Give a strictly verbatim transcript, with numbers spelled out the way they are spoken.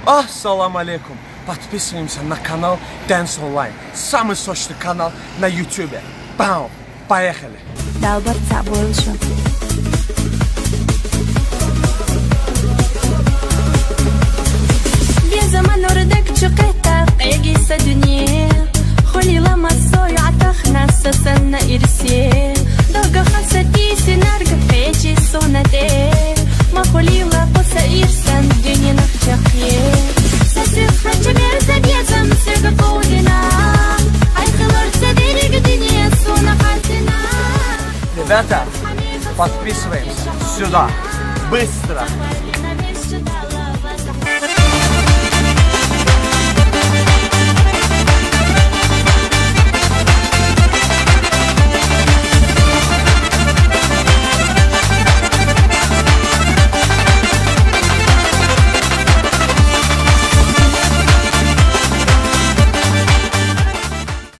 Ассаламу алейкум! Подписываемся на канал Dance Online. Самый сочный канал на ютубе. Бам! Поехали! Далбар цаъ бойл шо. Безама нурдак чукъета къегиса дуьне. Хулила масой атахна са санна ирсе. Дагахъа са тиси нарг печи сонате. Ма хулила къуса ирсан дуьненахъ чакъе. Са сих хача берса безам сига къудина. Ай хилар са дериг дуьне сона къатина. Ребята, подписываемся сюда. Быстро.